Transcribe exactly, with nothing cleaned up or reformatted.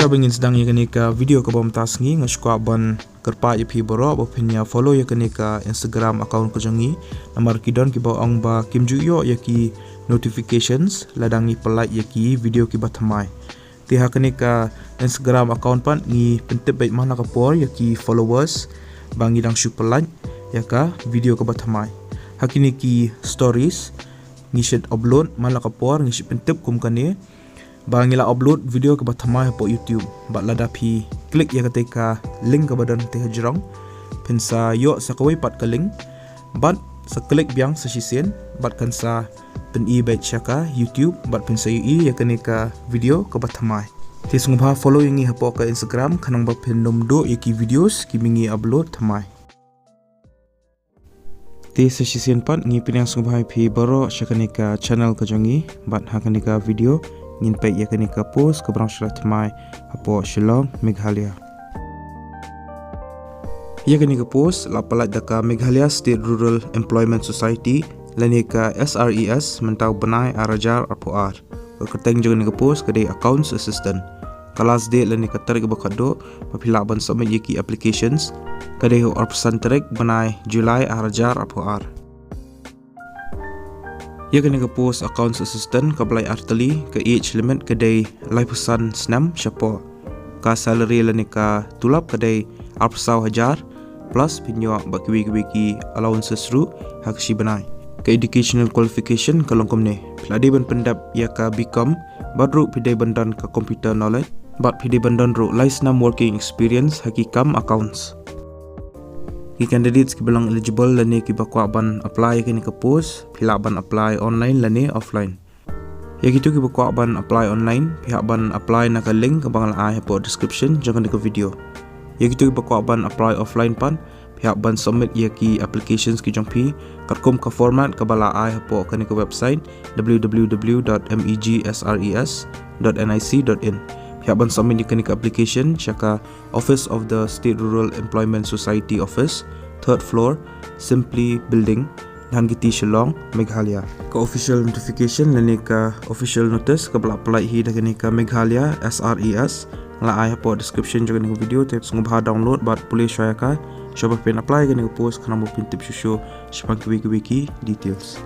Haba ngin sdang ïa kane ka video kaba mynta sngi, nga sngewkwah ban kyrpad ïa phi baroh ba phin ïa follow ïa kane ka Instagram account ka jong ngi. Namar ki don kiba ong ba kim ju ïoh ïa ki notifications lada ngi pynlait ïa ki video kiba thymmai. Te ha kane ka Instagram account pat ngi pyntip beit man la ka por ïa ki followers ba ngi dang shu pynlait ïa ka video kaba thymmai. Ha kine ki stories ngi shu upload man la ka por, ngi shu pyntip kum kane ba ngi la upload video kaba thymmai hapoh YouTube. Bad lada phi click ïa kata ka link kaba don te hajrong, phin sa ïoh sa kawei pat ka link, bad sa click biang sa shisien, bad kan sa pyni beit sha ka YouTube, bad phin sa ïohi ïa kane ka video kaba thymmai. Te sngewbha follow ïa ngi hapoh ka Instagram khnang ba phin nym duh ïa ki videos kiba ngi upload thymmai. Te sa shisien pat ngi pynïaid sngewbha ïa phi baroh sha kane ka channel ka jong ngi, bad ha kane ka video ngin peit ïa kane ka post kaba rong sha la thymmai hapoh Shillong, Meghalaya. Ïa kane ka post la pynlait da ka Meghalaya State Rural Employment Society lane ka S R E S mynta u bnai ar hajar arphew ar. Ka kyrteng jong kane ka post ka dei Accounts Assistant. Ka last date lane ka tarik ba khatduh ba phi lah ban submit ïa ki applications ka dei ha u arphew san tarik bnai July ar hajar arphew ar. Ïa kane ka post Accounts Assistant kaba lai artylli, ka age limit ka dei laiphew san snem shapoh. Ka salary lane ka tulop ka dei arphew saw hajar plus phin ïoh bad kiwei kiwei ki allowances ruh ha ka shi bnai. Ka educational qualification ka long kumne: phi la dei ban pyndep ïa ka B Com, bad ruh phi dei ban don ka computer knowledge, bad phi dei ban don ruh lai snem working experience ha ki kam accounts. Ki candidates kiba long eligible lane kiba kwah ban apply ïa kane ka post, phi lah ban apply online lane offline. Ïa kito kiba kwah ban apply online, phi hap ban apply na ka link kaba nga la ai hapoh description jong kane ka video. Ïa kito kiba kwah ban apply offline pat, phi hap ban submit ïa ki applications ki jong phi katkum ka format kaba la ai hapoh kane ka website, W W W dot megsres dot nic dot in. Phi hap ban submit ïa kane ka application sha ka Office of the State Rural Employment Society Office, third floor, Simply Building, Dhankheti, Shillong, Meghalaya. Ka official notification lane ka official notice kaba la pynlait hi da kane ka Meghalaya S R E S, nga la ai hapoh description jong kane ka video, te sngewbha download bad pule shuwa ïa ka, shuwa ba phin apply ïa kane ka post khnang ba phin tip shuh shuh shaphang kiwei kiwei ki details.